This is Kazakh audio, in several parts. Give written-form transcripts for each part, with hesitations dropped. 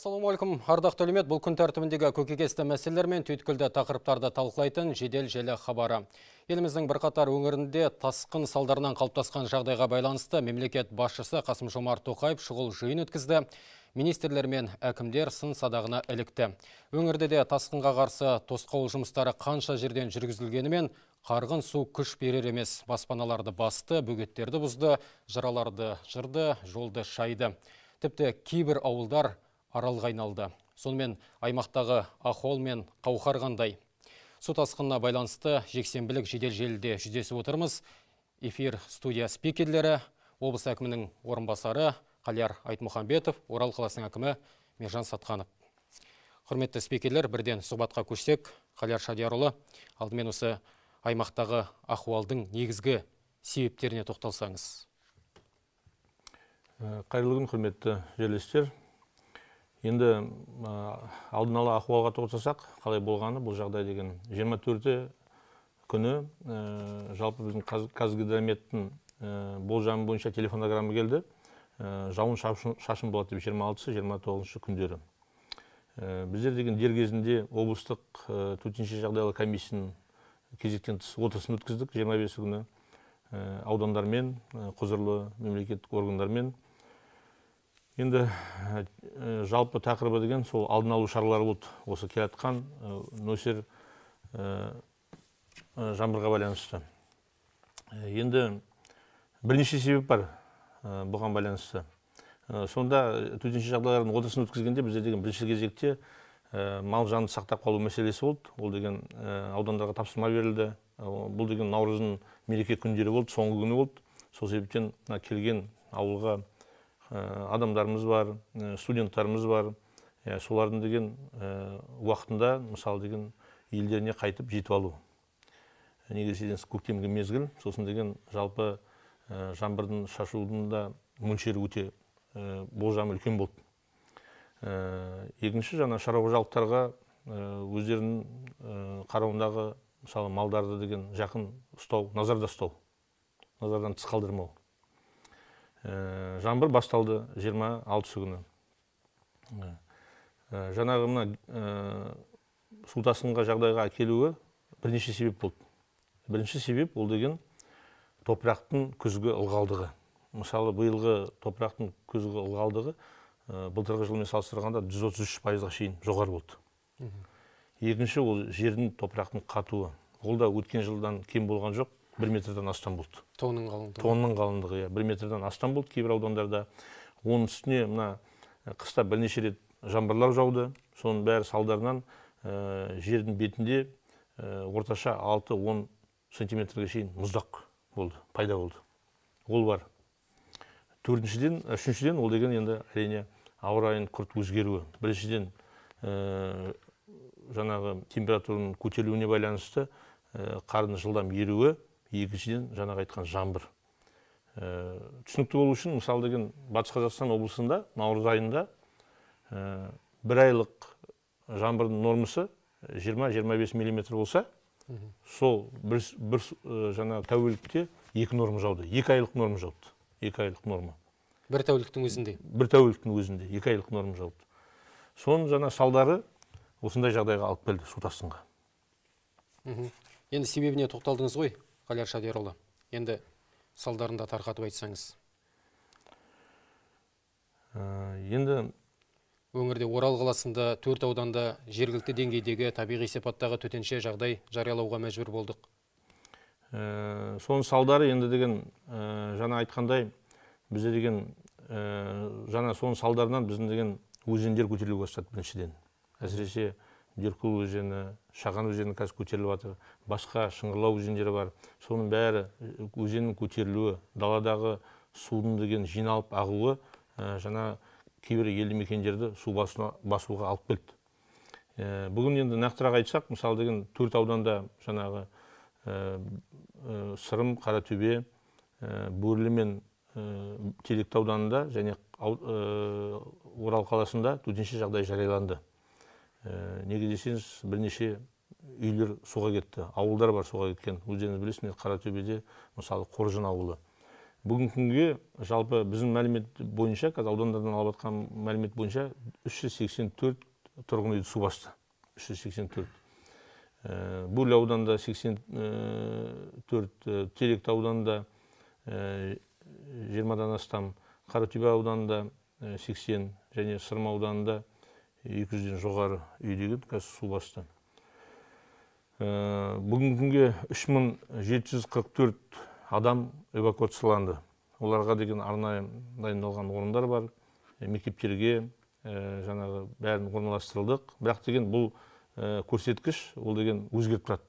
Ассалаумағалейкум, ардақты әлеумет, бұл күн тәртібіндегі көкейкесті мәселелер мен түйткілді тақырыптарды талқылайтын жедел желі хабары. Еліміздің бірқатар өңірінде тасқын салдарынан қалыптасқан жағдайға байланысты мемлекет басшысы Қасым-Жомарт Тоқаев шұғыл жиын өткізді. Министрлер мен әкімдер сын садағына ілікті. Өңірде де тасқынға қарсы тосқауыл жұмыстары қанша жерден жүргізілгенімен қарғын су күш берер емес. Баспаналарды басты, бөгеттерді бұзды, жыраларды жырды, жолды шайды. Тіпті кейбір ауылдар аралға айналды. Сонымен аймақтағы ахуал мен қауқар қандай? Су тасқынына байланысты жексенбілік жедел желіде жүздесіп отырмыз. Эфир студия спикерлері, облыс әкімінің орынбасары Қалияр Айтмұхамбетов, Орал қаласының әкімі Мержан Сатқанов. Құрметті спикерлер, бірден сұхбатқа көшсек. Қалияр Шадиярұлы, алдымен осы аймақтағы ахуалдың негізгі себептеріне тоқталсаңыз. Қайырлы күн, құрметті жерлестер. Енді алдын ала ахуалға тоқталсақ, қалай болғаны бұл жағдай деген 24 күні жалпы біздің Қазгидрометтің болжамы бойынша телефонограмма келді. Жауын шашын болады деп 26-29 күндері. Біздер деген дер кезінде облыстық төтенше жағдайлар комиссиясының кезектен тыс отырысын өткіздік 25 күні аудандармен, құзырлы мемлекеттік органдармен. Енді жалпы тақырыбы деген сол алдын алу шаралары болды. Осы келатқан нөсер жаңбырға байланысты. Енді бірнеше себеп бар бұған байланысты. Сонда төтенше жағдайлардың отырысын өткізгенде бізде деген бірінші кезекте мал жанды сақтап қалу мәселесі болды. Ол деген аудандарға тапсырма берілді. Бұл деген наурыздың мереке күндері болды, соңғы күні болды. Сол себептен келген ауылға адамдарымыз бар, студенттарымыз бар. Солардың деген уақытында, мысалы деген, елдеріне қайтып жетіп алу. Неге десеңіз, көктемгі мезгіл, сосын деген жалпы жаңбырдың шашудың да мөлшері өте болжамы үлкен болды. Екінші, жаңа шаруа қожалықтарға өздерінің қарауындағы, мысалы, малдарды деген жақын ұстау, назарда ұстау, назардан тыс қалдырмау. Жаңбыр басталды 26 күні. Жаңағы мына су тасқынға жағдайға әкелуі бірнеше себеп болды. Бірінші себеп ол деген топырақтың күзгі ылғалдығы. Мысалы, биылғы топырақтың күзгі ылғалдығы былтырғы жылмен салыстырғанда 133%-ға шейін жоғары болды. Екінші, ол жердің топырақтың қатуы. Ол да өткен жылдан кем болған жоқ, 1 метрден астам болды. Тонның қалыңдығы. Тонның қалыңдығы, 1 метрден астам болды кейбір аудандарда. Оның үстіне мына қыста бірнеше рет жаңбырлар жауды. Соның бәрі салдарынан жердің бетінде орташа 6-10 сантиметрге шейін мұздақ болды, пайда болды. Ол бар. Төртіншіден, үшіншіден, ол деген енді әрине ауа райының күрт өзгеруі. Біріншіден, жаңағы температураның көтерілуіне байланысты қардың жылдам еруі, екіншіден жаңағы айтқан жаңбыр. Түсінікті болу үшін, мысалы деген, Батыс Қазақстан облысында наурыз айында бір айлық жаңбырдың нормасы 20-25 миллиметр болса, сол бір жаңағы тәулікте екі норма жауды, екі айлық норма жауды, екі айлық норма. Бір тәуліктің өзінде? Бір тәуліктің өзінде екі айлық норма жауды. Соның жаңа салдары осындай жағдайға алып келді, су тасқынға. Енді себебіне тоқталдыңыз ғой, Қалияр Шадиярұлы. Енді салдарын да тарқатып айтсаңыз. Енді өңірде Орал қаласында 4 ауданда жергілікті деңгейдегі табиғи сипаттағы төтенше жағдай жариялауға мәжбүр болдық. Соның салдары енді деген жаңа айтқандай, бізде деген жаңа соның салдарынан біздің деген өзендер көтеріле бастады біріншіден. Әсіресе Деркөл өзені, Шаған өзені қазір көтеріліп жатыр, басқа Шыңғырлау өзендері бар. Соның бәрі өзеннің көтерілуі, даладағы судың деген жиналып ағуы жаңа кейбір елді мекендерді су басуға алып келді. Бүгін енді нақтырақ айтсақ, мысалы деген 4 ауданда жаңағы Сырым, Қаратөбе, Бөрлі мен Теректі ауданында және Орал қаласында төтенше жағдай жарияланды. Неге десеңіз, бірнеше үйлер суға кетті, ауылдар бар суға кеткен. Өздеріңіз білесіздер, Қаратөбеде, мысалы, Қоржын ауылы. Бүгінгі күнге жалпы біздің мәлімет бойынша, қазір аудандардан алып жатқан мәлімет бойынша 384 тұрғын үйді су басты. 384. Бөрлі ауданында 84, Теректі ауданында 20-дан астам, Қаратөбе ауданында 80 және Сырым ауданында 200-ден жоғары үй деген қазір су басты. Бүгінгі күнге 3744 адам эвакуацияланды. Оларға деген арнайы дайындалған орындар бар, мектептерге жаңағы бәрін орналастырылдық. Бірақ деген бұл көрсеткіш, ол деген өзгеріп тұрады.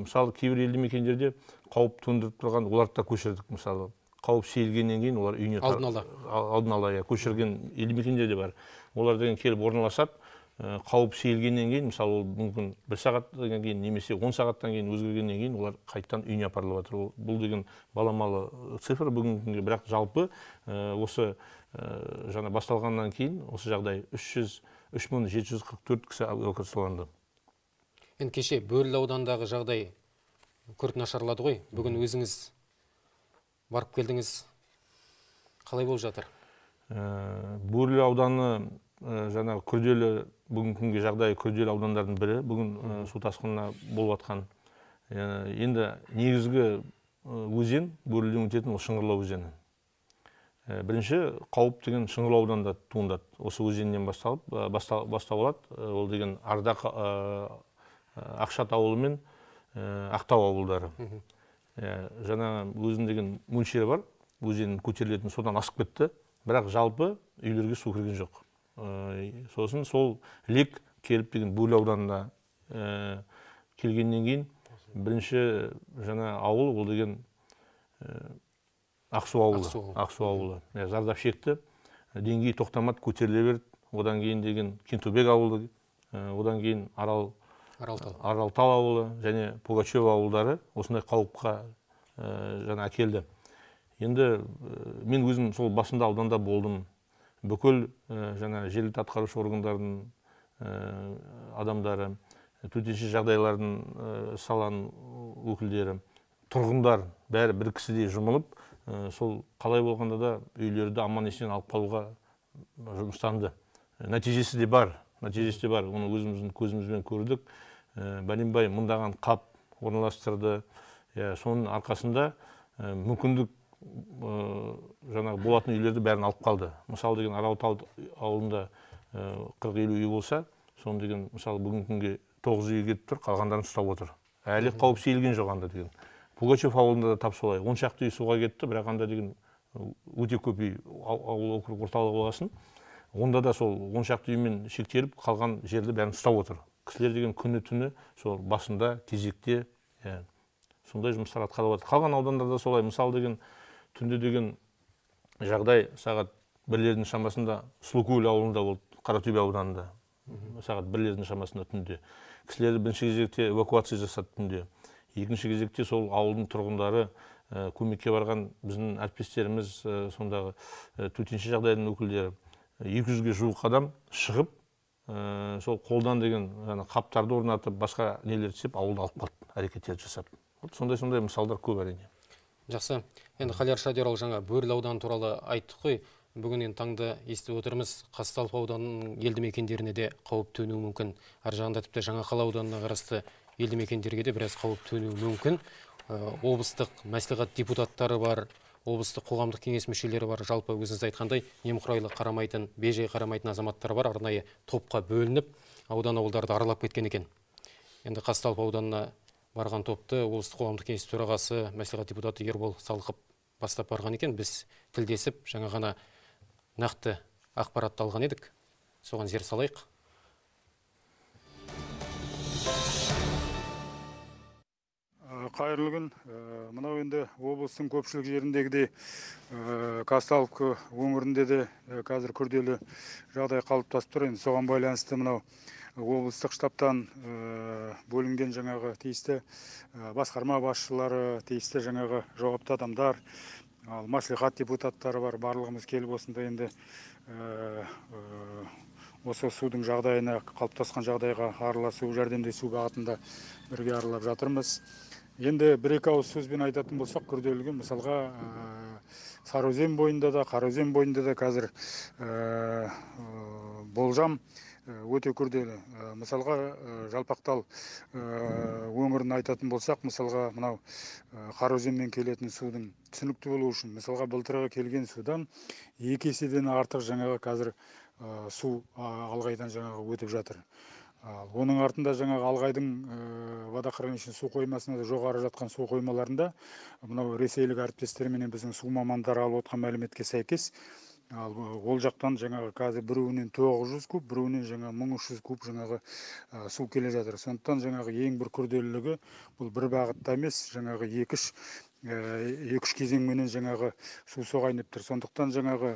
Мысалы, кейбір елді мекендерде қауіп төндіріп тұрған, оларды да көшірдік. Мысалы, қауіп сейілгеннен кейін олар үйіне алдын ала көшірген елді мекендер де бар. Олар деген келіп орналасады. Қауіп сейілгеннен кейін, мысалы, ол мүмкін 1 сағаттан кейін немесе 10 сағаттан кейін өзгергеннен кейін олар қайтадан үйіне апарылып жатыр. Бұл деген баламалы цифр бүгінгі күнге, бірақ жалпы осы жаңа басталғаннан кейін осы жағдай 3744 кісі эвакуацияланды. Енді кеше Бөрлі ауданындағы жағдай күрт нашарлады ғой. Бүгін өзіңіз барып келдіңіз. Қалай болып жатыр? Бөрлі ауданы жаңа күрделі, бүгінгі күнге жағдайы күрделі аудандардың бірі. Бүгін су тасқынына болып жатқан. Енді негізгі өзен Бөрліден өтетін ол Шыңғырлау өзені. Бірінші қауіп деген Шыңғырлау ауданында туындады. Осы өзеннен басталып, бастау алады. Ол деген Ардақ, Ақшат ауылы мен Ақтау ауылдары. Жаңа өзінің деген мөлшері бар, өзеннің көтерілетін, содан асып кетті. Бірақ жалпы үйлерге су кірген жоқ. Сосын сол лек келіп деген Бөрлі ауданына келгеннен кейін бірінші жаңа ауыл ол деген Ақсу ауылы. Ақсу ауылы. Зардап шекті. Деңгейі тоқтамады, көтеріле берді. Одан кейін деген Кентөбек ауылы, одан кейін Аралтал ауылы және Пугачева ауылдары осындай қауіпқа жаңа әкелді. Енді мен өзім сол басында ауданда болдым. Бүкіл жаңа жергілікті атқарушы органдардың адамдары, төтенше жағдайлардың саланың өкілдері, тұрғындар бәрі бір кісідей жұмылып, сол қалай болғанда да үйлерді аман есен алып қалуға жұмыстанды. Нәтижесі де бар, нәтижесі де бар. Оны өзіміздің көзімізбен көрдік. Бәленбай мыңдаған қап орналастырды. Соның арқасында мүмкіндік жаңағы болатын үйлерді бәрін алып қалды. Мысалы деген Аралтал ауылында 40-50 үй болса, соны деген мысалы бүгінгі күнге 9 үй кетіп тұр, қалғандарын ұстап отыр. Әлі қауіп сейілген жоқ анда деген. Пугачев ауылында да тап солай. 10 шақты үй суға кетті, бірақ анда деген өте көп үй, ауыл округ орталығы болғасын. Онда да сол 10 шақты үймен шектеліп, қалған жерді бәрін ұстап отыр. Кісілер деген күні түні сол басында кезекте сондай жұмыстар атқарылып жатыр. Қалған аудандарда солай. Мысалы деген түнде деген жағдай сағат 1-лердің шамасында Сұлукөл ауылында болды, Қаратөбе ауданында. Сағат 1-лердің шамасында түнде. Кісілерді бірінші кезекте эвакуация жасады түнде. Екінші кезекте сол ауылдың тұрғындары көмекке барған біздің әріптестеріміз, сондағы төтенше жағдайдың өкілдері 200-ге жуық адам шығып, сол қолдан деген қаптарды орнатып, басқа нелерді істеп, ауылды алып қалды, әрекеттер жасап. Сондай-сондай мысалдар көп әрине. Жақсы. Енді Қалияр Шадиярұлы, жаңа Бөрлі ауданы туралы айттық қой. Бүгін енді таңда естіп отырмыз, Қазталов ауданының елді мекендеріне де қауіп төнуі мүмкін. Ар жағында тіпті Жаңақала ауданына қарасты елді мекендерге де біраз қауіп төнуі мүмкін. Облыстық мәслихат депутаттары бар, облыстық қоғамдық кеңес мүшелері бар. Жалпы өзіңіз айтқандай, немқұрайлы қарамайтын, бейжай қарамайтын азаматтар бар. Арнайы топқа бөлініп, аудан ауылдарды аралап кеткен екен. Енді Қазталов ауданына барған топты облыстық қоғамдық кеңес төрағасы, мәслихат депутаты Ербол Салықов бастап барған екен. Біз тілдесіп, жаңа ғана нақты ақпаратты алған едік. Соған зер салайық. Қайырлы күн. Мынау енді облыстың көпшілік жеріндегідей Қазталов өңірінде де қазір күрделі жағдай қалыптасып тұр. Енді соған байланысты мынау облыстық штабтан бөлінген жаңағы тиісті басқарма басшылары, тиісті жаңағы жауапты адамдар, ал мәслихат депутаттары бар, барлығымыз келіп осында енді осы судың жағдайына, қалыптасқан жағдайға араласу, жәрдемдесу бағытында бірге аралап жатырмыз. Енді бір-екі ауыз сөзбен айтатын болсақ, күрделілігі мысалға Сарыөзен бойында да, Қараөзен бойында да қазір болжам өте күрделі. Мысалға Жалпақтал өңірін айтатын болсақ, мысалға мынау Қараөзенмен келетін судың түсінікті болу үшін, мысалға былтырғы келген судан 2 еседен артық жаңағы қазір су алғайдан жаңағы өтіп жатыр. Оның артында жаңағы Алғайдың водохранилище су қоймасында да жоғары жатқан су қоймаларында мынау ресейлік әріптестерменен біздің су мамандары алып отқан мәліметке сәйкес, ал ол жақтан жаңағы қазір біреуінен 900 куб, біреуінен жаңа 1300 куб жаңағы су келе жатыр. Сондықтан жаңағы ең бір күрделілігі бұл бір бағытта емес, жаңағы екі-үш кезеңменен жаңағы су соғайын деп тұр. Сондықтан жаңағы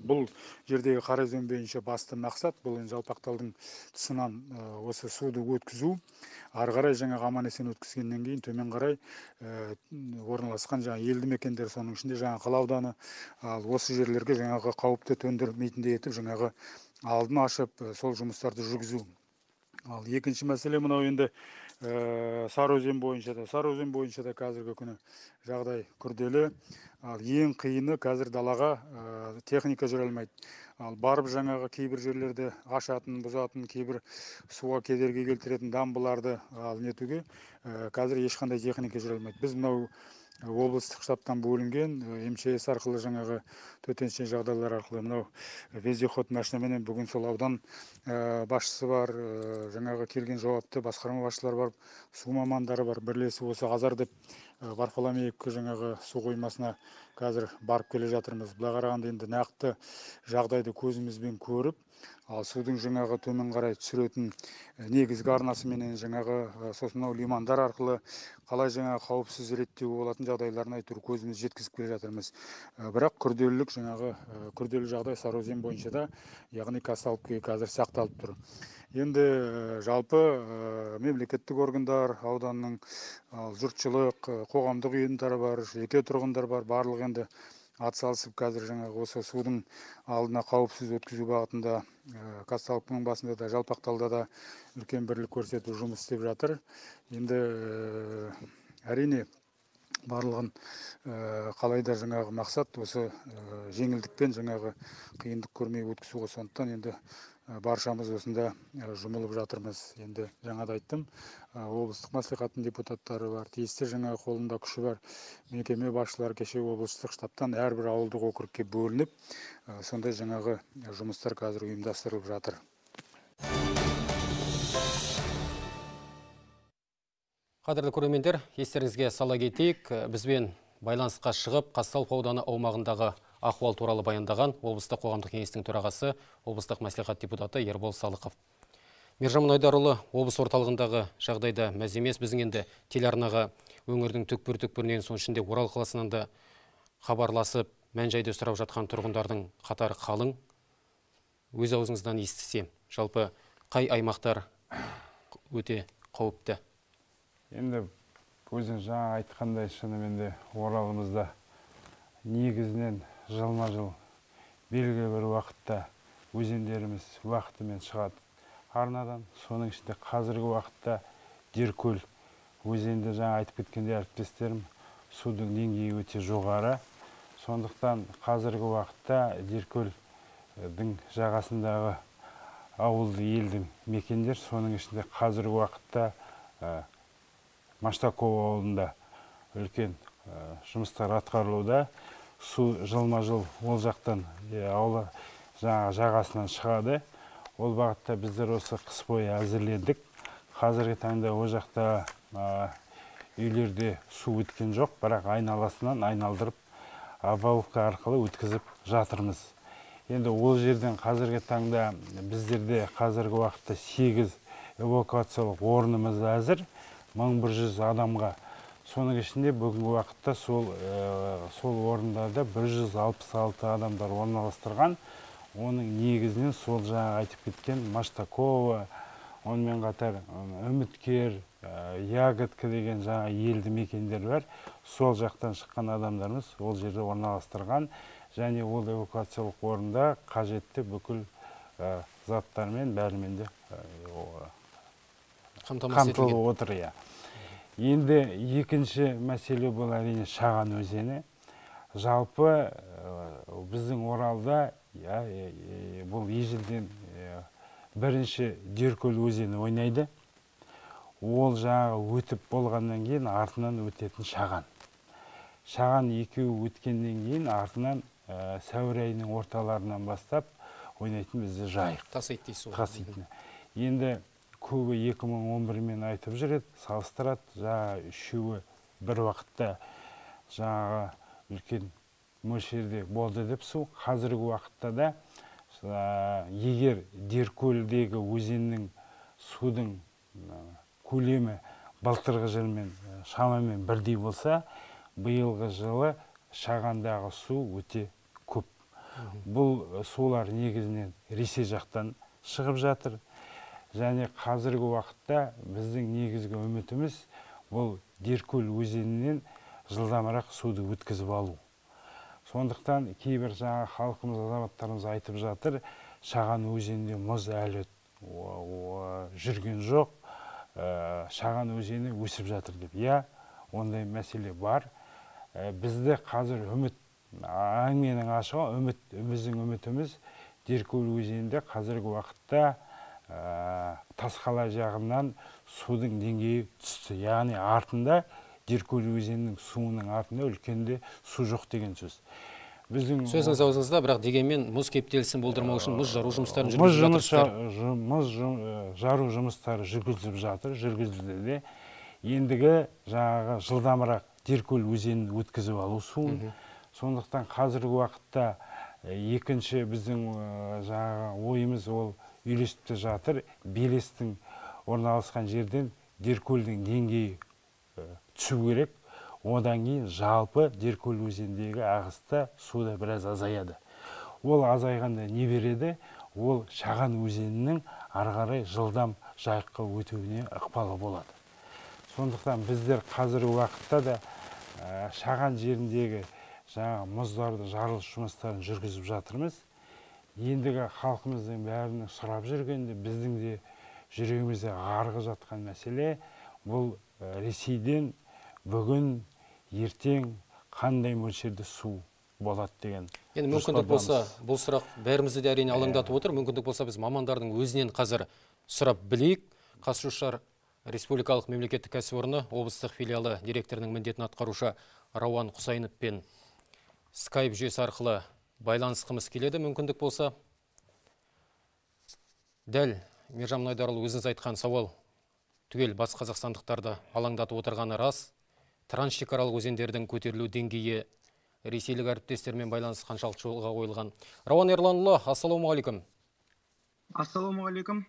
бұл жердегі Қараөзен бойынша басты мақсат бұл енді Жалпақталдың тұсынан осы суды өткізу, ары қарай жаңағы аман есен өткізгеннен кейін төмен қарай орналасқан жаңа елді мекендер, соның ішінде жаңа қала ауданы, ал осы жерлерге жаңағы қауіпті төндірмейтіндей етіп жаңағы алдын ашып сол жұмыстарды жүргізу. Ал екінші мәселе мынау енді Сарыөзен бойынша да, Сарыөзен бойынша да қазіргі күні жағдай күрделі. Ал ең қиыны қазір далаға техника жүре алмайды. Ал барып жаңағы кейбір жерлерде ашатын, бұзатын, кейбір суға кедергі келтіретін дамбыларды ал нетуге қазір ешқандай техника жүре алмайды. Біз мынау облыстық штабтан бөлінген МЧС арқылы жаңағы төтенше жағдайлар арқылы мынау вездеход машинаменен бүгін сол аудан басшысы бар, жаңағы келген жауапты басқарма басшылары бар, су мамандары бар, бірлесіп осы Азар деп Варфоломеевка жаңағы су қоймасына қазір барып келе жатырмыз. Былай қарағанда енді нақты жағдайды көзімізбен көріп, ал судың жаңағы төмен қарай түсіретін негізгі арнасыменен жаңағы сосын мынау лимандар арқылы қалай жаңағы қауіпсіз реттеу болатын жағдайларын әйтеуір көзіміз жеткізіп келе жатырмыз. Бірақ күрделілік жаңағы күрделі жағдай Сарыөзен бойынша да, яғни Казталовкіге қазір сақталып тұр. Енді жалпы мемлекеттік органдар, ауданның жұртшылық, қоғамдық ұйымдар бар, жеке тұрғындар бар, барлығы енді атсалысып қазір жаңағы осы судың алдына қауіпсіз өткізу бағытында Казталовканың басында да, Жалпақталда да үлкен бірлік көрсетіп жұмыс істеп жатыр. Енді әрине барлығын қалайда жаңағы мақсат осы жеңілдікпен жаңағы қиындық көрмей өткізу ғой. Сондықтан енді баршамыз осында жұмылып жатырмыз. Енді жаңа да айттым, облыстық мәслихаттың депутаттары бар, тиісті жаңағы қолында күші бар мекеме басшылары кеше облыстық штабтан әрбір ауылдық округке бөлініп, сондай жаңағы жұмыстар қазір ұйымдастырылып жатыр. Қадірлі көрермендер, естеріңізге сала кетейік, бізбен байланысқа шығып, Қазталов ауданы аумағындағы ахуал туралы баяндаған облыстық қоғамдық кеңестің төрағасы, облыстық мәслихат депутаты Ербол Салықов. Мержан Айдарұлы, облыс орталығындағы жағдайда мәз емес. Біздің енді телеарнаға өңірдің түкпір-түкпірінен, соның ішінде Орал қаласынан да хабарласып, мән-жайды сұрап жатқан тұрғындардың қатары қалың. Өз аузыңыздан естісем, жалпы қай аймақтар өте қауіпті? Енді өзің жаңа айтқандай, шынымен де Оралымызда негізінен жылма-жыл белгілі бір уақытта өзендеріміз уақытымен шығады арнадан. Соның ішінде қазіргі уақытта Деркөл өзенінде жаңа айтып кеткендей әріптестерім, судың деңгейі өте жоғары. Сондықтан қазіргі уақытта Деркөлдің жағасындағы ауылды елді мекендер, соның ішінде қазіргі уақытта Маштакова ауылында үлкен жұмыстар атқарылуда. Су жылма-жыл ол жақтан ауылы жаңа жағасынан шығады. Ол бағытта біздер осы қыс бойы әзірлендік. Қазіргі таңда ол жақта үйлерде су өткен жоқ, бірақ айналасынан айналдырып обвалка арқылы өткізіп жатырмыз. Енді ол жерден қазіргі таңда біздерде қазіргі уақытта 8 эвакуациялық орнымыз әзір, 1100 адамға. Соның ішінде бүгінгі уақытта сол орындарда 166 адамдар орналастырған. Оның негізінен сол жаңа айтып кеткен Маштакова, онымен қатар Үміткер, Ягодка деген жаңа елді мекендер бар. Сол жақтан шыққан адамдарымыз ол жерде орналастырған. Және ол эвакуациялық орында қажетті бүкіл заттармен бәрімен де қамтылып отыр. Енді екінші мәселе бұл әрине Шаған өзені. Жалпы біздің Оралда бұл ежелден бірінші Деркөл өзені ойнайды. Ол жаңағы өтіп болғаннан кейін артынан өтетін Шаған. Шаған екеуі өткеннен кейін артынан сәуір айының орталарынан бастап ойнайтын бізде Жайық. Тасиды дейсіз ғой. Таситын. Енді көбі 2011-мен айтып жүреді, салыстырады. Жаңағы үшеуі бір уақытта жаңағы үлкен мөлшерде болды деп су. Қазіргі уақытта да егер Деркөлдегі өзеннің судың көлемі былтырғы жылмен шамамен бірдей болса, биылғы жылы Шағандағы су өте көп. Бұл сулар негізінен Ресей жақтан шығып жатыр. Және қазіргі уақытта біздің негізгі үмітіміз бұл Деркөл өзенінен жылдамырақ суды өткізіп алу. Сондықтан кейбір жаңа халқымыз, азаматтарымыз айтып жатыр, Шаған өзенінде мұз әлі жүрген жоқ, Шаған өзені өсіп жатыр деп. Иә, ондай мәселе бар. Бізде қазір үміт, әңгіменің ашығы, үміт, біздің үмітіміз Деркөл өзенінде қазіргі уақытта Тасқала жағынан судың деңгейі түсті. Яғни артында Деркөл өзенінің суының артында үлкенде су жоқ деген сөз. Біздің сөзіңіз аузыңызда, бірақ дегенмен мұз кептелісін болдырмау үшін мұз жару жұмыстарын жүргізіп жатырсыздар. Мұз жару жұмыстары жүргізіліп жатыр, жүргізілді де. Ендігі жаңағы жылдамырақ Деркөл өзенін өткізіп алу суын. Сондықтан қазіргі уақытта екінші біздің жаңағы ойымыз ол үйлесіп те жатыр. Белестің орналасқан жерден Деркөлдің деңгейі түсу керек. Одан кейін жалпы Деркөл өзеніндегі ағыста су да біраз азаяды. Ол азайғанда не береді? Ол Шаған өзенінің ары қарай жылдам Жайыққа өтуіне ықпалы болады. Сондықтан біздер қазіргі уақытта да Шаған жеріндегі жаңағы мұздарды жарылыс жұмыстарын жүргізіп жатырмыз. Ендігі халқымыздың бәрінің сұрап жүргенде, біздің де жүрегімізде арғы жатқан мәселе бұл Ресейден бүгін, ертең қандай мөлшерде су болады деген. Енді мүмкіндік болса, бұл сұрақ бәрімізді де әрине алаңдатып отыр. Мүмкіндік болса, біз мамандардың өзінен қазір сұрап білейік. Қазсушар Республикалық мемлекеттік кәсіпорны облыстық филиалы директорының міндетін атқарушы Рауан Құсайыновпен скайп жүйесі арқылы байланысқымыз келеді, мүмкіндік болса. Дәл Мержан Мұнайдарұлы, өзіңіз айтқан сауал түгел батыс қазақстандықтарды алаңдатып отырғаны рас. Трансшекаралық өзендердің көтерілу деңгейі, ресейлік әріптестермен байланыс қаншалықты жолға қойылған. Рауан Ерланұлы, ассалаумағалейкум. Ассалаумағалейкум.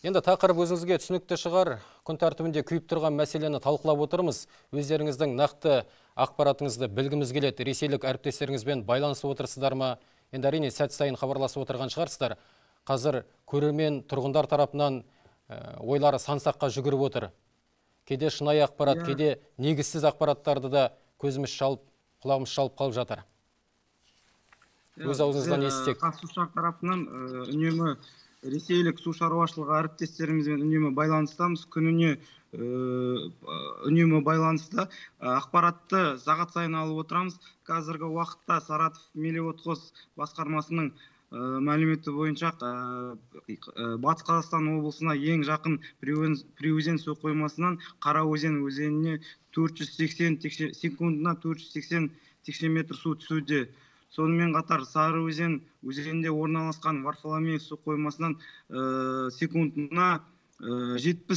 Енді тақырып өзіңізге түсінікті шығар. Күн тәртібінде күйіп тұрған мәселені талқылап отырмыз. Өздеріңіздің нақты ақпаратыңызды білгіміз келеді. Ресейлік әріптестеріңізбен байланысып отырсыздар ма? Енді әрине сәт сайын хабарласып отырған шығарсыздар. Қазір көрермен тұрғындар тарапынан ойлары сан-саққа жүгіріп отыр. Кейде шынайы ақпарат, кейде негізсіз ақпараттарды да көзіміз шалып, құлағымыз шалып қалып жатыр. Өз аузыңыздан естісек. Қазсушар тарапынан үнемі ресейлік су шаруашылығы әріптестерімізбен үнемі байланыстамыз. Күніне үнемі байланыста. Ақпаратты сағат сайын алып отырамыз. Қазіргі уақытта Саратов Мелиотхоз басқармасының мәліметі бойынша Батыс Қазақстан облысына ең жақын Приөзен су қоймасынан Қараөзен өзеніне 480 текше, секундына 480 текше метр су түсуде. Сонымен қатар Сарыөзен өзенінде орналасқан Варфоломеев су қоймасынан секундына 70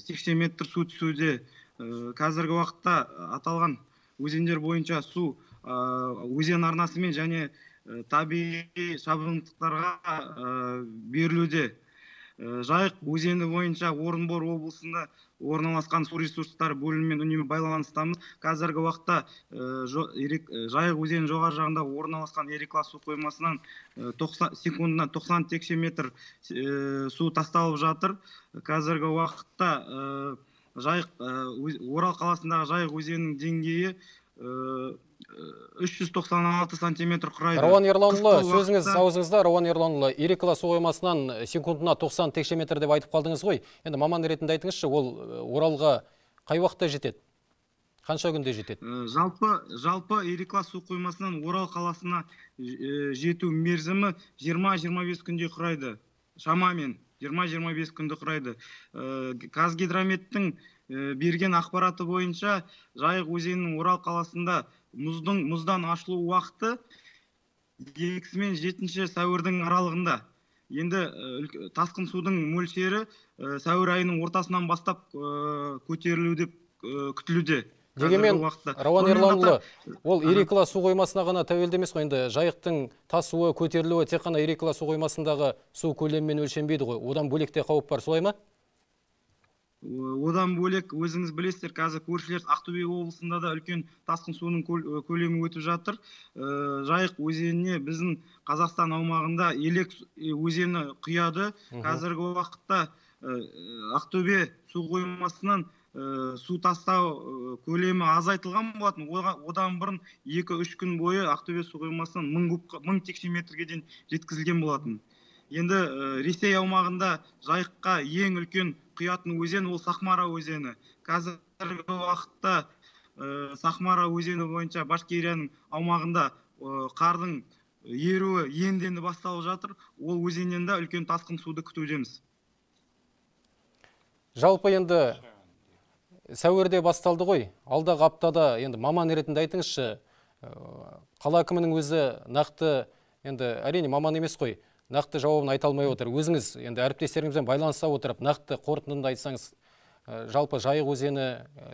текше метр су түсуде. Қазіргі уақытта аталған өзендер бойынша су өзен арнасымен және табиғи шабындықтарға берілуде. Жайық өзені бойынша Орынбор облысында орналасқан су ресурстары бөлімімен үнемі байланыстамыз. Қазіргі уақытта Жайық өзенінің жоғары жағында орналасқан Ереклас су қоймасынан секундына 90 текше метр су тасталып жатыр. Қазіргі уақытта Орал қаласындағы Жайық өзенінің деңгейі 396 сантиметр құрайды. Рауан Ерланұлы, сөзіңіз аузыңызда. Рауан Ерланұлы, Ерекла су қоймасынан секундына 90 текше метр деп айтып қалдыңыз ғой. Енді маман ретінде айтыңызшы, ол Оралға қай уақытта жетеді? Қанша күнде жетеді? Жалпы Ерекла су қоймасынан Орал қаласына жету мерзімі 20-25 күнде құрайды. Шамамен 20-25 күнді құрайды. Қазгидрометтің берген ақпараты бойынша Жайық өзенінің Орал қаласында мұздан ашылу уақыты 2 мен 7 сәуірдің аралығында. Енді тасқын судың мөлшері сәуір айының ортасынан бастап көтерілу деп күтілуде. Дегенмен, Рауан Ерланұлы, ол Ерекла су қоймасына ғана тәуелді емес қой. Енді Жайықтың тасуы, көтерілуі тек қана Ерекла су қоймасындағы су көлемімен өлшенбейді ғой. Одан бөлек те қауіп бар, солай ма? Одан бөлек, өзіңіз білесіздер, қазір көршілер Ақтөбе облысында да үлкен тасқын суының көлемі өтіп жатыр. Жайық өзеніне біздің Қазақстан аумағында Елек өзені құяды. Қазіргі уақытта Ақтөбе су қоймасынан су тастау көлемі азайтылған болатын. Одан бұрын 2-3 күн бойы Ақтөбе су қоймасынан 1000 текше метрге дейін жеткізілген болатын. Енді Ресей аумағында Жайыққа ең үлкен құятын өзен ол Сахмара өзені. Қазіргі уақытта Сахмара өзені бойынша Башкирияның аумағында қардың еруі енді-енді басталып жатыр. Ол өзеннен де үлкен тасқын суды күтудеміз. Жалпы енді сәуірде басталды ғой. Алдағы аптада енді маман ретінде айтыңызшы, қала әкімінің өзі нақты, енді әрине маман емес қой, нақты жауабын айта алмай отыр. Өзіңіз енді әріптестеріңізбен байланыса отырып, нақты қорытындыны айтсаңыз, жалпы Жайық өзені,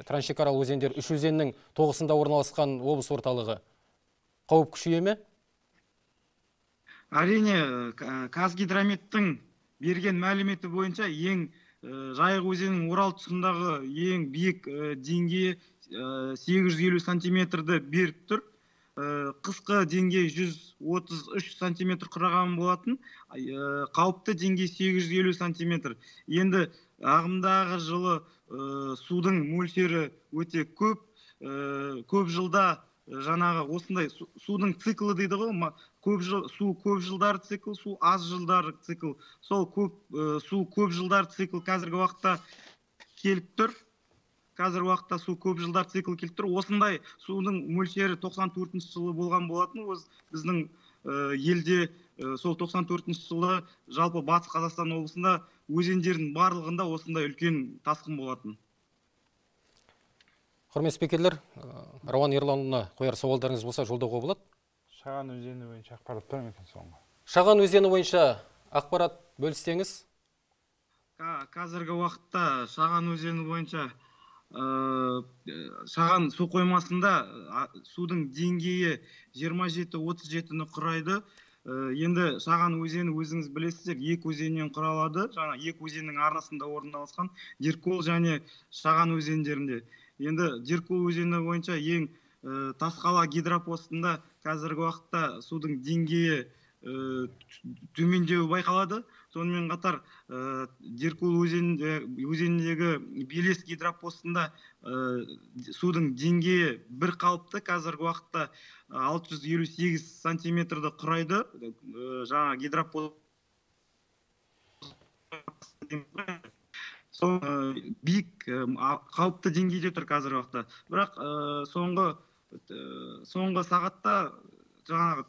трансшекаралық өзендер, үш өзеннің тоғысында орналасқан облыс орталығы, қауіп күшейе ме? Әрине, Қазгидрометтің берген мәліметі бойынша ең Жайық өзенінің Орал тұсындағы ең биік деңгейі 850 сантиметрді беріп тұр. Қысқы деңгей 133 сантиметр құраған болатын, қауіпті деңгей 850 сантиметр. Енді ағымдағы жылы судың мөлшері өте көп. Көп жылда жаңағы осындай судың циклы дейді ғой, көп жыл, су көп жылдар цикл, су аз жылдар цикл. Сол көп су көп жылдар цикл қазіргі уақытта келіп тұр. Қазіргі уақытта су көп жылдар цикл келіп тұр. Осындай судың мөлшері 94 жылы болған болатын. Біздің елде сол 94 жылы жалпы Батыс Қазақстан облысында өзендердің барлығында осындай үлкен тасқын болатын. Құрметті спикерлер, Рауан Ерланұлына қояр сауалдарыңыз болса жолдауға болады. Шаған өзені бойынша ақпарат бар ма екен соңғы? Шаған өзені бойынша ақпарат бөліссеңіз. Қазіргі уақытта Шаған өзені бойынша Шаған су қоймасында судың деңгейі 27,37-ні құрайды. Енді Шаған өзені өзіңіз білесіздер, екі өзеннен құралады. Жаңа екі өзеннің арнасында орналасқан Деркөл және Шаған өзендерінде. Енді Деркөл өзені бойынша ең Тасқала гидропостында қазіргі уақытта судың деңгейі төмендеуі байқалады. Сонымен қатар Деркөл өзеніндегі Белес гидропостында судың деңгейі бір қалыпты, қазіргі уақытта 658 сантиметрді құрайды. Жаңа гидропост сол биік қауіпті деңгейде тұр қазіргі уақытта. Бірақ соңғы сағатта жаңағы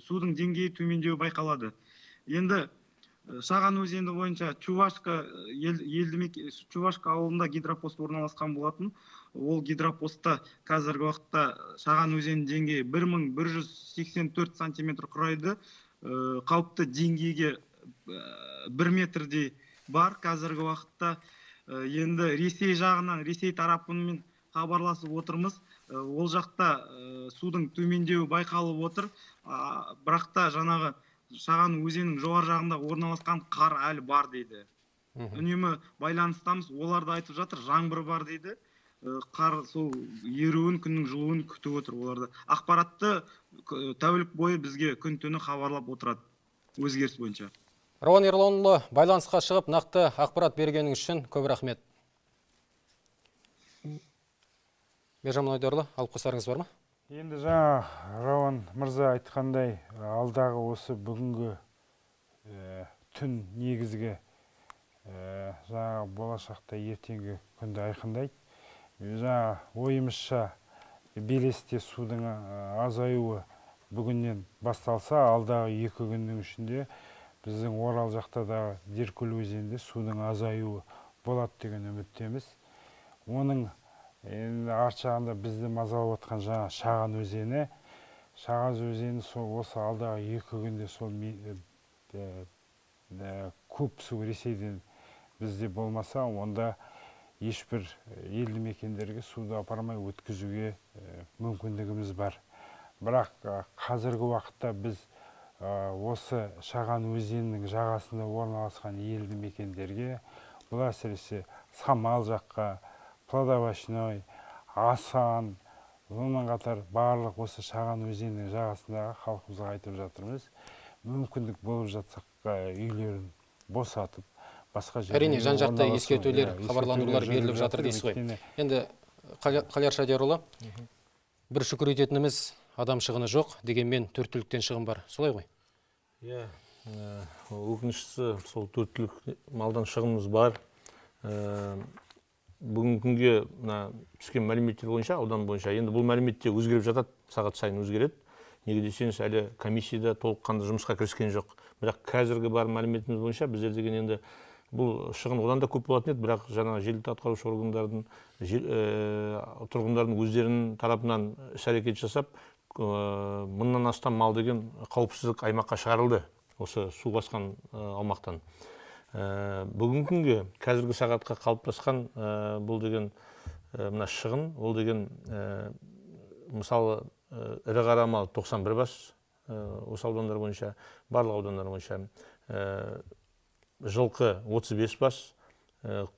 судың деңгейі төмендеуі байқалады. Енді Шаған өзені бойынша Чувашка Чувашка ауылында гидропост орналасқан болатын. Ол гидропостта қазіргі уақытта Шаған өзенінің деңгейі 1184 сантиметр құрайды. Қауіпті деңгейге 1 метрдей бар қазіргі уақытта. Енді Ресей жағынан, Ресей тарапымен хабарласып отырмыз. Ол жақта судың төмендеуі байқалып отыр. Бірақ та жаңағы Шаған өзенінің жоғары жағында орналасқан қар әлі бар дейді. Үнемі байланыстамыз, олар да айтып жатыр, жаңбыр бар дейді. Қар сол еруін, күннің жылуын күтіп отыр оларды. Ақпаратты тәулік бойы бізге күн-түні хабарлап отырады өзгеріс бойынша. Рауан Ерланұлы, байланысқа шығып нақты ақпарат бергеніңіз үшін көп рахмет. Бержан Мұнайдарұлы, алып қосарыңыз бар ма? Енді жаңа Рауан мырза айтқандай, алдағы осы бүгінгі түн негізгі жаңа болашақта ертеңгі күнді айқындайды. Жаңа ойымызша белесте судың азаюы бүгіннен басталса, алдағы 2 күннің ішінде біздің Орал жақтадағы Деркөл өзенінде судың азаюы болады деген үміттеміз. Оның енді арт жағында бізді мазалап отқан жаңа Шаған өзені, Шаған өзені сол осы алдағы 2 күнде сол көп су Ресейден бізде болмаса, онда ешбір елді мекендерге суды апармай өткізуге мүмкіндігіміз бар. Бірақ қазіргі уақытта біз осы Шаған өзенінің жағасында орналасқан елді мекендерге, бұл әсіресе Самал жаққа, Плодовочной, Асан, сонымен қатар барлық осы Шаған өзенінің жағасындағы халқымызға айтып жатырмыз. Мүмкіндік болып жатсақ үйлерін босатып, басқа жерге. Әрине, жан-жақты ескертулер, хабарландырулар беріліп жатыр дейсіз ғой. Енді Қалияр Шадиярұлы, бір шүкір ететініміз адам шығыны жоқ, дегенмен 4 түліктен шығын бар. Солай ғой? Иә, өкініштісі сол 4 түлік малдан шығынымыз бар. Бүгінгі күнге түскен мәліметтер бойынша, аудан бойынша, енді бұл мәлімет те өзгеріп жатады, сағат сайын өзгереді. Неге десеңіз, әлі комиссияда толыққанды жұмысқа кіріскен жоқ. Бірақ қазіргі бар мәліметіміз бойынша біздер деген енді бұл шығын одан да көп болатын еді, бірақ жаңа жергілікті атқарушы органдардың, тұрғындардың өздерінің тарапынан іс-әрекет жасап, 1000-нан астам мал деген қауіпсіздік аймаққа шығарылды осы су басқан аумақтан. Бүгінгі күнге қазіргі сағатқа қалыптасқан бұл деген мына шығын, ол деген мысалы ірі қара мал 91 бас, осы аудандар бойынша, барлық аудандар бойынша, жылқы 35 бас,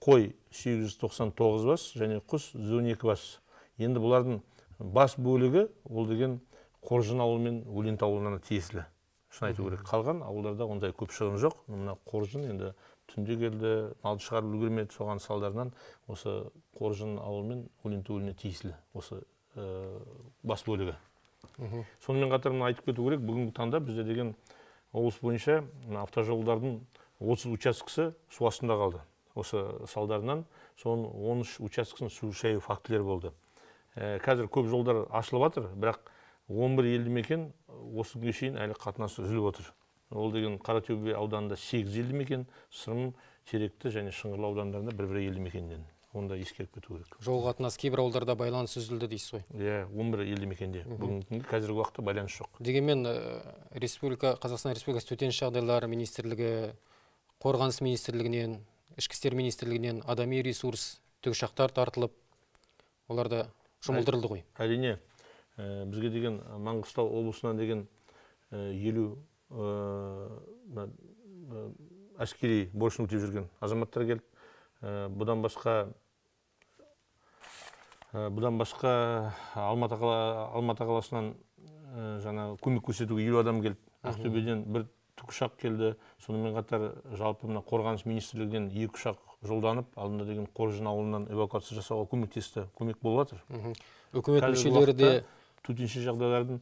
қой 899 бас және құс 112 бас. Енді бұлардың бас бөлігі ол деген Қоржын ауылы мен Өлеңті ауылына тиесілі. Шын айту керек, қалған ауылдарда ондай көп шығын жоқ. Мына Қоржын енді түнде келді, малды шығарып үлгермеді, соған салдарынан осы Қоржын ауылы мен Өлеңті ауылына тиесілі осы бас бөлігі. Сонымен қатар мына айтып кету керек, бүгінгі таңда бізде деген облыс бойынша автожолдардың 30 учаскесі су астында қалды. Осы салдарынан соның 13 учаскесін су шаю фактілері болды. Қазір көп жолдар ашылып жатыр, бірақ 11 елді мекен осы күнге шейін әлі қатынасы үзіліп отыр. Ол деген Қаратөбе ауданында 8 елді мекен, Сырым, Теректі және Шыңғырлы аудандарында бір-бір елді мекеннен. Оны да ескеріп кету керек. Жол қатынас кейбір ауылдарда байланыс үзілді дейсіз ғой? Иә, 11 елді мекенде. Бүгінгі күнге қазіргі уақытта байланыс жоқ. Дегенмен Қазақстан Республикасы Төтенше жағдайлар министрлігі, Қорғаныс министрлігінен, Ішкі істер министрлігінен адами ресурс, тікұшақтар тартылып, олар да жұмылдырылды ғой. Әрине, бізге деген Маңғыстау облысынан деген 50 әскери борышын өтеп жүрген азаматтар келді. Бұдан басқа Алматы қаласынан жаңа көмек көрсетуге 50 адам келді. Ақтөбеден бір тікұшақ келді. Сонымен қатар жалпы мына Қорғаныс министрлігінен 2 ұшақ жолданып, алдында деген Қоржын ауылынан эвакуация жасауға көмектесті. Көмек болып жатыр. Үкімет мүшелері де төтенше жағдайлардың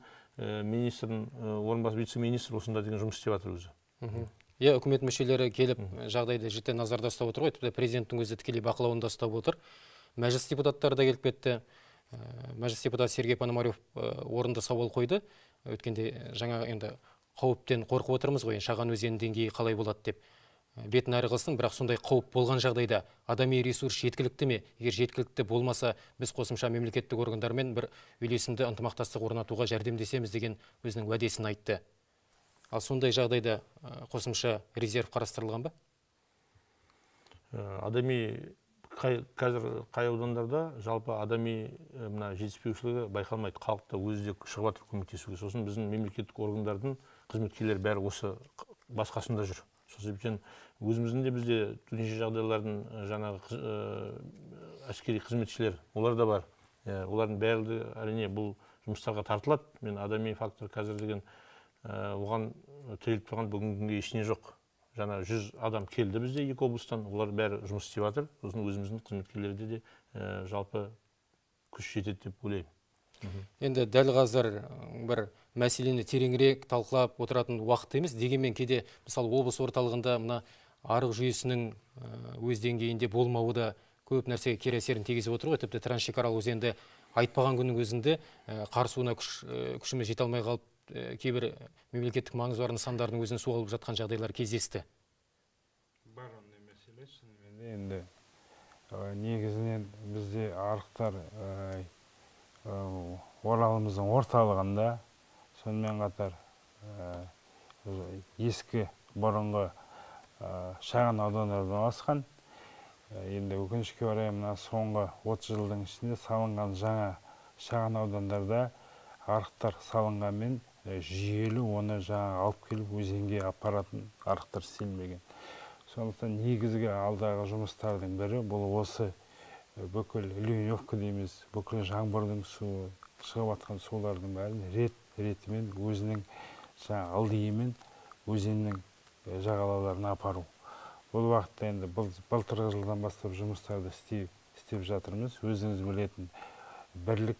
министрінің орынбасары, вице-министр осында деген жұмыс істеп жатыр өзі. Иә, үкімет мүшелері келіп жағдайды жіті назарда ұстап отыр ғой, тіпті президенттің өзі тікелей бақылауында ұстап отыр. Мәжіліс депутаттары да келіп кетті. Мәжіліс депутаты Сергей Пономарев орынды сауал қойды. Өткенде жаңа енді қауіптен қорқып отырмыз ғой, Шаған өзенінің деңгейі қалай болады деп. Бетін әрі қылсын, бірақ сондай қауіп болған жағдайда адами ресурс жеткілікті ме? Егер жеткілікті болмаса, біз қосымша мемлекеттік органдармен бір үйлесімді ынтымақтастық орнатуға жәрдемдесеміз деген өзінің уәдесін айтты. Ал сондай жағдайда қосымша резерв қарастырылған ба? Адами қазір қай аудандарда жалпы адами мына жетіспеушілігі байқалмайды. Халық та өзі де шығып жатыр көмектесуге. Сосын біздің мемлекеттік органдардың қызметкерлері бәрі осы басқасында жүр. Сол себептен өзіміздің де бізде төтенше жағдайлардың жаңағы әскери қызметшілер, олар да бар. Олардың бәрі әрине бұл жұмыстарға тартылады. Мен адами фактор қазір деген оған тіреліп тұрған бүгінгі күнге ештеңе жоқ. Жаңа 100 адам келді бізде екі облыстан, олар бәрі жұмыс істеп жатыр. Сосын өзіміздің қызметкерлерде де жалпы күш жетеді деп ойлаймын. Енді дәл қазір бір мәселені тереңірек талқылап отыратын уақыт емес, дегенмен кейде мысалы облыс орталығында мына арық жүйесінің өз деңгейінде болмауы да көп нәрсеге кері әсерін тигізіп отыр ғой. Тіпті трансшекаралық өзенді айтпаған күннің өзінде қар суына күшіміз жете алмай қалып, кейбір мемлекеттік маңызы бар нысандардың өзін су алып жатқан жағдайлар кездесті. Бар ондай мәселе шынымен де. Енді негізінен бізде арықтар Оралымыздың орталығында, сонымен қатар ескі бұрынғы шағын аудандарда орналасқан. Енді өкінішке орай мына соңғы 30 жылдың ішінде салынған жаңа шағын аудандарда арықтар салынғанмен жүйелі оны жаңа алып келіп өзенге апаратын арықтар істелмеген. Сондықтан негізгі алдағы жұмыстардың бірі бұл осы бүкіл ливневка дейміз, бүкіл жаңбырдың суы, шығып жатқан сулардың бәрін рет-ретімен өзінің жаңа ылдиымен өзеннің жағалауларына апару. Бұл уақытта енді былтырғы жылдан бастап жұмыстарды істеп жатырмыз. Өзіңіз білетін Бірлік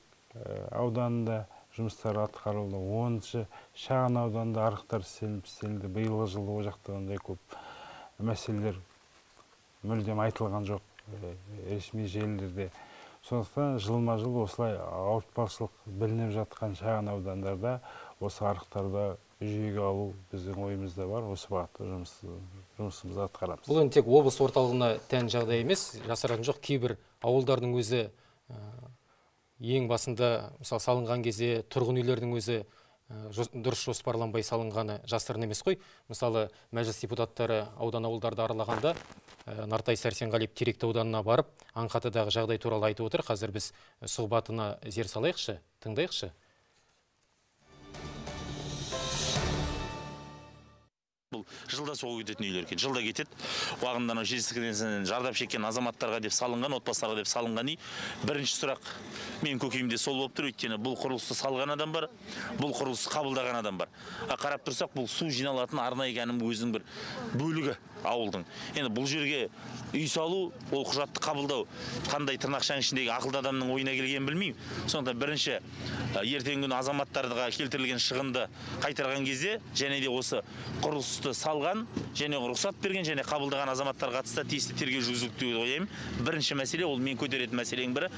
ауданында жұмыстар атқарылды. 10-шы шағын ауданда арықтар істелінді. Биылғы жылы ол жақта ондай көп мәселелер мүлдем айтылған жоқ ресми желілерде. Сондықтан жылма-жыл осылай ауыртпашылық білініп жатқан шағын аудандарда осы арықтарда жүйеге алу біздің ойымызда бар, осы бағытта жұмысымызды атқарамыз. Бұл енді тек облыс орталығына тән жағдай емес, жасыратын жоқ, кейбір ауылдардың өзі ең басында мысалы салынған кезде тұрғын үйлердің өзі дұрыс жоспарланбай салынғаны жасырын емес қой. Мысалы, мәжіліс депутаттары аудан ауылдарды аралағанда Нартай Сәрсенғалиев Теректі ауданына барып, Аңқатыдағы жағдай туралы айтып отыр. Қазір біз сұхбатына зер салайықшы, тыңдайықшы. Бұл жылда соғып кететін үйлер екен, жылда кетеді. Уағында анау жер сілкінісінен зардап шеккен азаматтарға деп салынған, отбасыларға деп салынған үй. Бірінші сұрақ менің көкейімде сол болып тұр, өйткені бұл құрылысты салған адам бар, бұл құрылысты қабылдаған адам бар. Қарап тұрсақ, бұл су жиналатын арнайы кәдімгі өзінің бір бөлігі ауылдың. Енді бұл жерге үй салу, ол құжатты қабылдау қандай тырнақшаның ішіндегі ақылды адамның ойына келгенін білмеймін. Сондықтан бірінші ертеңгі күні азаматтарға келтірілген шығынды қайтарған кезде және де осы құрылысты салған және рұқсат берген және қабылдаған азаматтарға қатысты тиісті тергеу жүргізілді деп ойлаймын. Бірінші мәселе, ол мен көтеретін мәселенің бірі,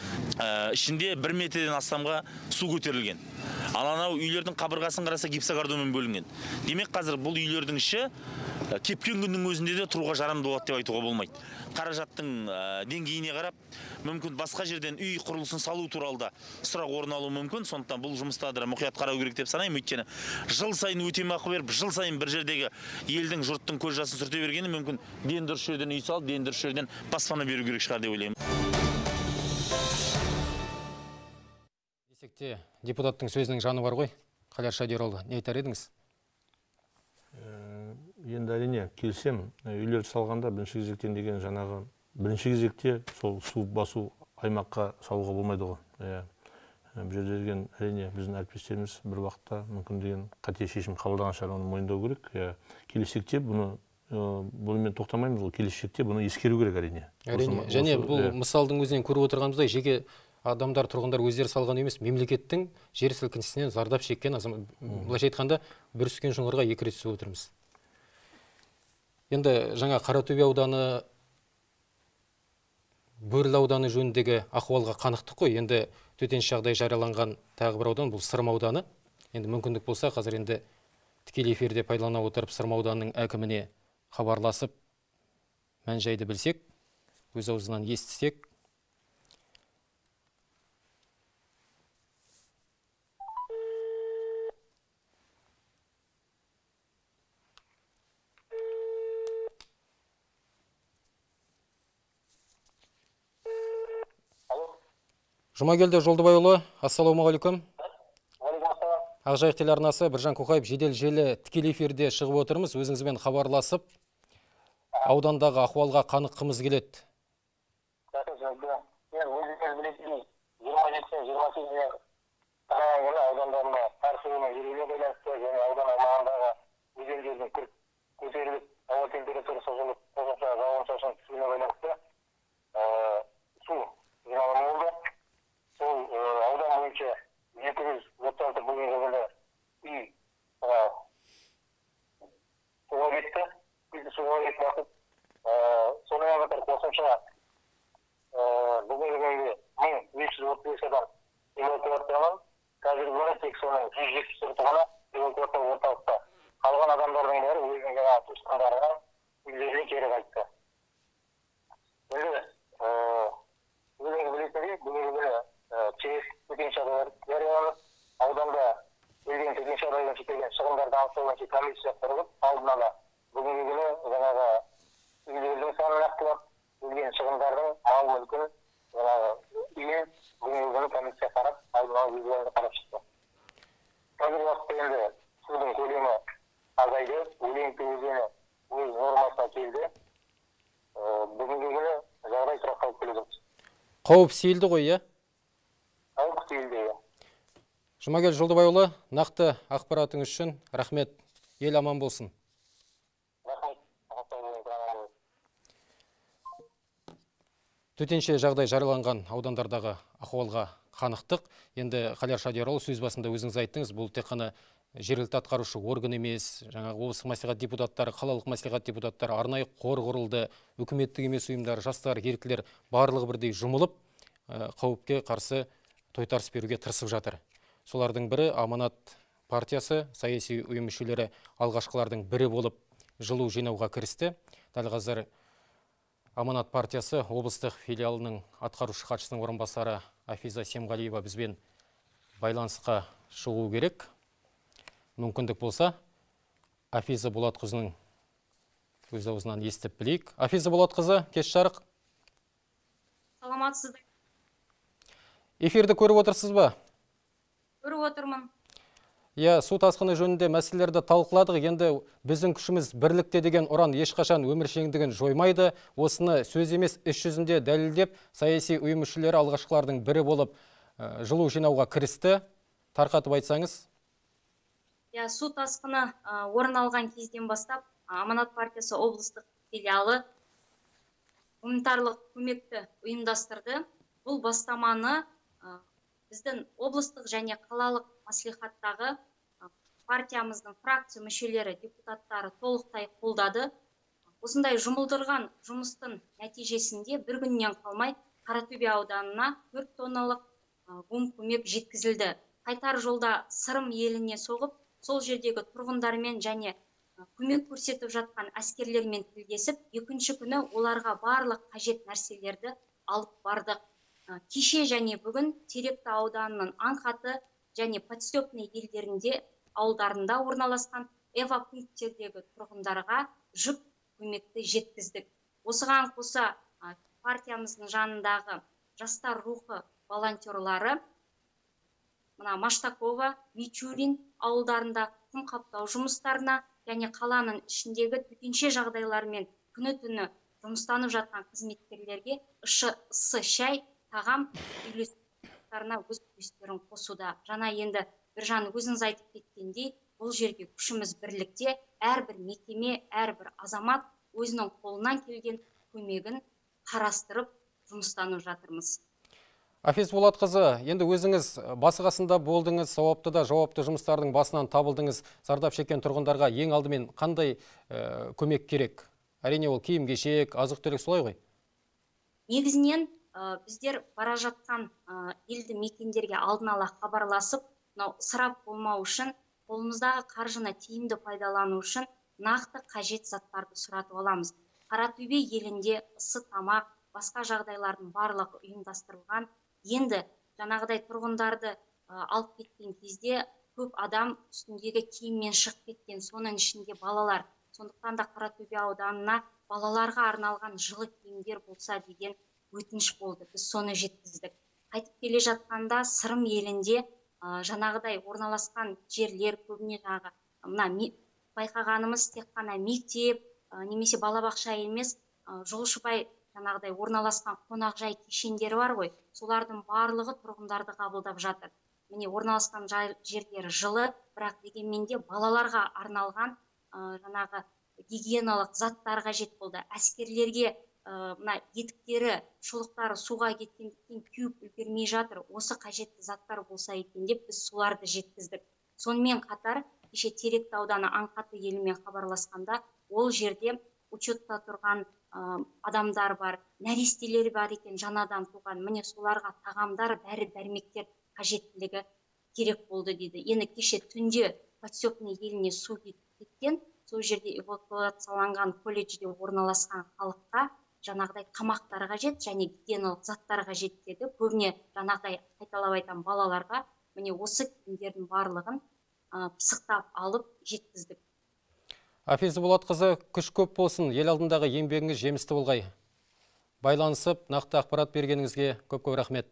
ішінде 1 метрден астамға су көтерілген. Ал анау үйлердің қабырғасын қараса гипсокартонмен бөлінген. Демек, қазір бұл үйлердің іші кепкен күннің өзінде де тұруға жарамды болады деп айтуға болмайды. Қаражаттың деңгейіне қарап, мүмкін басқа жерден үй құрылысын салу туралы да сұрақ орын алуы мүмкін. Сондықтан бұл жұмыстарды да мұқият қарау керек деп санаймын. Өйткені жыл сайын өтемақы беріп, жыл сайын бір жердегі елдің, жұрттың көз жасын сүрте бергені мүмкін ден дұрыс жерден үй салып, ден дұрыс жерден баспана беру керек шығар деп ойлаймын. Десек те, депутаттың сөзінің жаны бар ғой. Қалияр Шадиярұлы, не айтар едіңіз? Енді әрине келісемін. Үйлерді салғанда бірінші кезектен деген жаңағы бірінші кезекте сол су басу аймаққа салуға болмайды ғой. Бұл жерде деген әрине біздің әріптестеріміз бір уақытта мүмкін деген қате шешім қабылдаған шығар, оны мойындау керек. Келешекте бұнымен тоқтамаймыз ғой, келешекте бұны ескеру керек әрине. Әрине. Және бұл мысалдың өзінен көріп отырғанымыздай жеке адамдар, тұрғындар өздері салған емес, мемлекеттің жер сілкінісінен зардап шеккен азамат, былайша айтқанда бір түскен шұңқырға екі рет түсіп отырмыз. Енді жаңа Қаратөбе ауданы, Бөрлі ауданы жөніндегі ахуалға қанықтық қой. Енді төтенше жағдай жарияланған тағы бір аудан, бұл Сырым ауданы. Енді мүмкіндік болса, қазір енді тікелей эфирде пайдалана отырып Сырым ауданының әкіміне хабарласып, мән-жайды білсек, өз аузынан естісек. Жұмагелді Жолдыбайұлы, ассалаумағалейкум. Ақжайық телеарнасы, Біржан Қоқаев, жедел желі тікелей эфирде шығып отырмыз. Өзіңізбен хабарласып, аудандағы ахуалға қаныққымыз келеді. Мен білесіз, 27-28 қараған аудандарында қар суының еруіне байланысты және аудан аумағындағы өзендердің күрт көтеріліп, ауа температурасы жылып, қосымша жауын-шашын түсуіне байланысты су жиналымы болды. Сол аудан бойынша тек соның 174 ғана эвакуациялық орталықта. Қалған адамдардың бәрі өзінің жаңағы туысқандарына, үйлеріне кері қайтты. Енді өзіңіз білетіндей, бүгінгі күні ЧС төтенше жағдайлар жарияланып, ауданда келген төтенше жағдай бойынша келген шығындарды анықтау бойынша комиссия құрылып, алдын ала бүгінгі күні жаңағы үйлердің санын нақтылап, келген шығындардың мал мүлкін, жаңағы үйін бүгінгі күні комиссия қарап, алдын ала өз қарап шықты. Қазіргі уақытта енді судың көлемі азайды, Өлеңті өзені өз нормасына келді. Бүгінгі күні жағдай тұрақталып келе жатыр. Қауіп сейілді ғой, иә? Қауіп сейілді, иә. Жұмагел Жолдыбайұлы, нақты ақпаратыңыз үшін рахмет. Ел аман болсын. Рахмет. Төтенше жағдай жарияланған аудандардағы ахуалға қанықтық. Енді Қалияр Шадиярұлы, сөз басында өзіңіз айттыңыз, бұл тек қана жергілікті атқарушы орган емес, жаңағы облыстық мәслихат депутаттары, қалалық мәслихат депутаттары, арнайы қор құрылды, үкіметтік емес ұйымдар, жастар, еріктілер барлығы бірдей жұмылып, қауіпке қарсы тойтарыс беруге тырысып жатыр. Солардың бірі Аманат партиясы, саяси ұйым мүшелері алғашқылардың бірі болып жылу жинауға кірісті. Дәл қазір Аманат партиясы облыстық филиалының атқарушы хатшысының орынбасары Афиза Семғалиева бізбен байланысқа шығу керек. Мүмкіндік болса, Афиза Болатқызының өз аузынан естіп білейік. Афиза Болатқызы, кеш жарық. Саламатсыздар. Эфирді көріп отырсыз ба? Көріп отырмын. Иә, су тасқыны жөнінде мәселелерді талқыладық. Енді біздің күшіміз бірлікте деген ұран ешқашан өміршеңдігін жоймайды. Осыны сөз емес, іс жүзінде дәлелдеп, саяси ұйым мүшелері алғашқылардың бірі болып жылу жинауға кірісті. Тарқатып айтсаңыз. Иә, су тасқыны орын алған кезден бастап Аманат партиясы облыстық филиалы гуманитарлық көмекті ұйымдастырды. Бұл бастаманы біздің облыстық және қалалық мәслихаттағы партиямыздың фракция мүшелері, депутаттары толықтай қолдады. Осындай жұмылдырған жұмыстың нәтижесінде бір күннен қалмай Қаратөбе ауданына 4 тонналық гум көмек жеткізілді. Қайтар жолда Сырым еліне соғып, сол жердегі тұрғындармен және көмек көрсетіп жатқан әскерлермен тілдесіп, екінші күні оларға барлық қажет нәрселерді алып бардық. Кеше және бүгін Теректі ауданының Аңқаты және Подстепный елдерінде ауылдарында орналасқан эвакпункттердегі тұрғындарға жүк көмекті жеткіздік. Осыған қоса партиямыздың жанындағы Жастар рухы волонтерлары мына Маштакова, Мичурин ауылдарында құм қаптау жұмыстарына және қаланың ішіндегі төтенше жағдайлармен күні-түні жұмыстанып жатқан қызметкерлерге ыссы шай, тағам үйлестіру өз үлестерін қосуда. Жаңа енді Біржан өзіңіз айтып кеткендей, бұл жерге күшіміз бірлікте, әрбір мекеме, әрбір азамат өзінің қолынан келген көмегін қарастырып жұмыстанып жатырмыз. Афиз Болатқызы, енді өзіңіз басы қасында болдыңыз, сауапты да жауапты жұмыстардың басынан табылдыңыз. Зардап шеккен тұрғындарға ең алдымен қандай көмек керек? Әрине ол киім-кешек, азық-түлік, солай ғой? Негізінен біздер бара жатқан елді мекендерге алдын ала хабарласып, ысырап болмау үшін, қолымыздағы қаржыны тиімді пайдалану үшін нақты қажет заттарды сұратып аламыз. Қаратөбе елінде ыссы тамақ, басқа жағдайлардың барлығы ұйымдастырылған. Енді жаңағыдай тұрғындарды алып кеткен кезде көп адам үстіндегі киіммен шығып кеткен, соның ішінде балалар. Сондықтан да Қаратөбе ауданына балаларға арналған жылы киімдер болса деген өтініш болды. Біз соны жеткіздік. Қайтып келе жатқанда Сырым елінде жаңағыдай орналасқан жерлер көбіне жаңағы мына байқағанымыз тек қана мектеп немесе балабақша емес, жолшыбай жаңағыдай орналасқан қонақжай кешендері бар ғой, солардың барлығы тұрғындарды қабылдап жатыр. Міне орналасқан жерлері жылы, бірақ дегенмен де балаларға арналған жаңағы гигиеналық заттар қажет болды. Әскерлерге мына етіктері, шұлықтары суға кеткендіктен кеуіп үлгермей жатыр. Осы қажетті заттар болса екен деп біз соларды жеткіздік. Сонымен қатар кеше Теректі ауданы Аңқаты елімен хабарласқанда ол жерде учетта тұрған адамдар бар, нәрестелер бар екен, жаңадан туған. Міне соларға тағамдар, дәрі-дәрмектер қажеттілігі керек болды дейді. Енді кеше түнде Подстепный еліне су кеткен, сол жерде эвакуацияланған колледжде орналасқан халыққа жаңағыдай тамақтар қажет және гигиеналық заттар қажет деді. Көбіне жаңағыдай қайталап айтамын, балаларға міне осы киімдердің барлығын пысықтап алып жеткіздік. Афиза Болатқызы, күш көп болсын, ел алдындағы еңбегіңіз жемісті болғай. Байланысып, нақты ақпарат бергеніңізге көп-көп рахмет.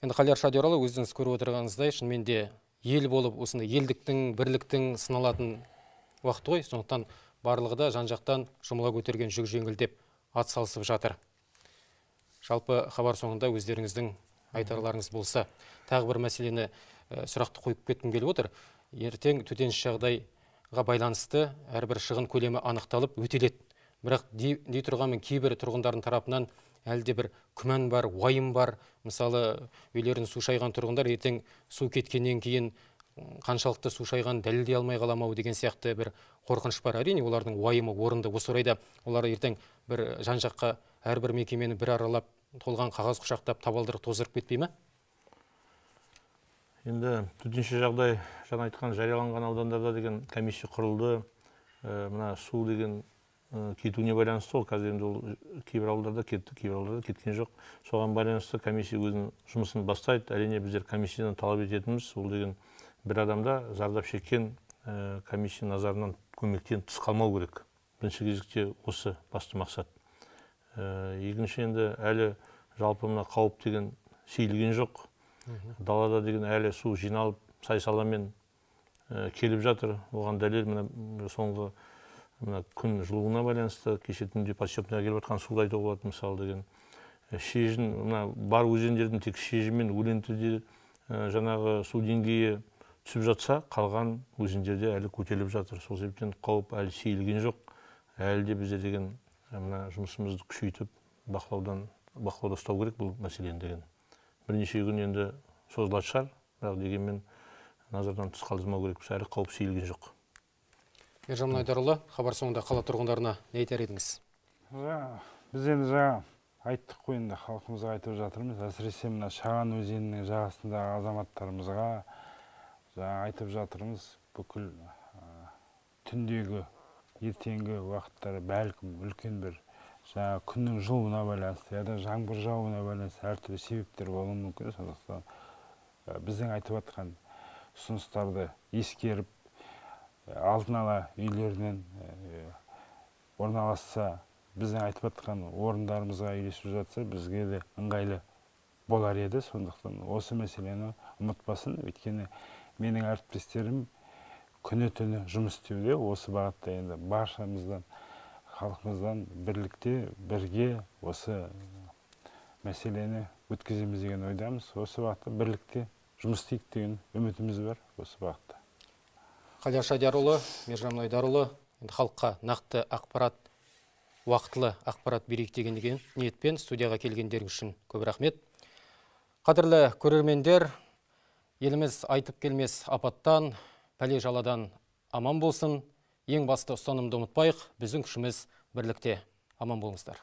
Енді Қалияр Шадиярұлы, өзіңіз көріп отырғаныңыздай, шынымен де ел болып, осындай елдіктің, бірліктің сыналатын уақыты ғой. Сондықтан барлығы да жан-жақтан жұмыла көтерген жүк жеңіл деп ат салысып жатыр. Жалпы хабар соңында өздеріңіздің айтарларыңыз болса, тағы бір мәселені, сұрақты қойып кеткім келіп отыр. Ертең төтенше жағдайға байланысты әрбір шығын көлемі анықталып өтеледі. Бірақ дей тұрғанмен кейбір тұрғындардың тарапынан әлі де бір күмән бар, уайым бар. Мысалы, үйлерін су шайған тұрғындар ертең су кеткеннен кейін қаншалықты су шайғанын дәлелдей алмай қаламау деген сияқты бір қорқыныш бар. Әрине, олардың уайымы орынды. Осы орайда олар ертең бір жан-жаққа әрбір мекемені бір аралап, толған қағаз құшақтап, табалдырық тоздырып кетпей ме? Енді төтенше жағдай жаңа айтқан жарияланған аудандарда деген комиссия құрылды. Мына су деген кетуіне байланысты, ол қазір енді ол кейбір ауылдарда кетті, кейбір ауылдарда кеткен жоқ. Соған байланысты комиссия өзінің жұмысын бастайды. Әрине, біздер комиссиядан талап ететініміз ол деген бір адамда зардап шеккен комиссия назарынан көмектен тыс қалмау керек. Бірінші кезекте осы басты мақсат. Екінші, енді әлі жалпы мына қауіп деген сейілген жоқ. Далада деген әлі су жиналып сай-саламен келіп жатыр. Оған дәлел мына соңғы мына күн жылуына байланысты кеше түнде Подстепныйға келіп жатқан суды айтуға болады. Мысалы деген Шежін, мына бар өзендердің тек Шежін мен Өлентіде жаңағы су деңгейі түсіп жатса, қалған өзендерде әлі көтеріліп жатыр. Сол себептен қауіп әлі сейілген жоқ. Әлі де бізде деген мына жұмысымызды күшейтіп бақылауда ұстау керек бұл мәселені деген. Бірнеше күн енді созылатын шығар, бірақ дегенмен назардан тыс қалдырмау керек, әлі қауіп сейілген жоқ. Ержан Айдарұлы, хабар соңында қала тұрғындарына не айтар едіңіз? Біз енді жаңа айттық қой, енді халқымызға айтып жатырмыз. Әсіресе мына Шаған өзенінің жағасындағы азаматтарымызға жаңа айтып жатырмыз. Бүкіл түндегі, ертеңгі уақыттары бәлкім үлкен бір жаңа күннің жылуына байланысты, я да жаңбыр жаууына байланысты әртүрлі себептер болуы мүмкін. Сондықтан біздің айтып жатқан ұсыныстарды ескеріп, алдын ала үйлерінен орналасса, біздің айтып жатқан орындарымызға үйлесіп жатса, бізге де ыңғайлы болар еді. Сондықтан осы мәселені ұмытпасын. Өйткені менің әріптестерім күні түні жұмыс істеуде. Осы бағытта енді баршамыздан, халқымыздан бірлікте, бірге осы мәселені өткіземіз деген ойдамыз. Осы бағытта бірлікте жұмыс істейік деген үмітіміз бар осы бағытта. Қалияр Шадиярұлы, Мержан Айдарұлы, енді халыққа нақты ақпарат, уақытылы ақпарат берейік деген ниетпен студияға келгендеріңіз үшін көп рахмет. Қадірлі көрермендер, еліміз айтып келмес апаттан, пәле жаладан аман болсын. Ең басты ұстанымды ұмытпайық, біздің күшіміз бірлікте. Аман болыңыздар.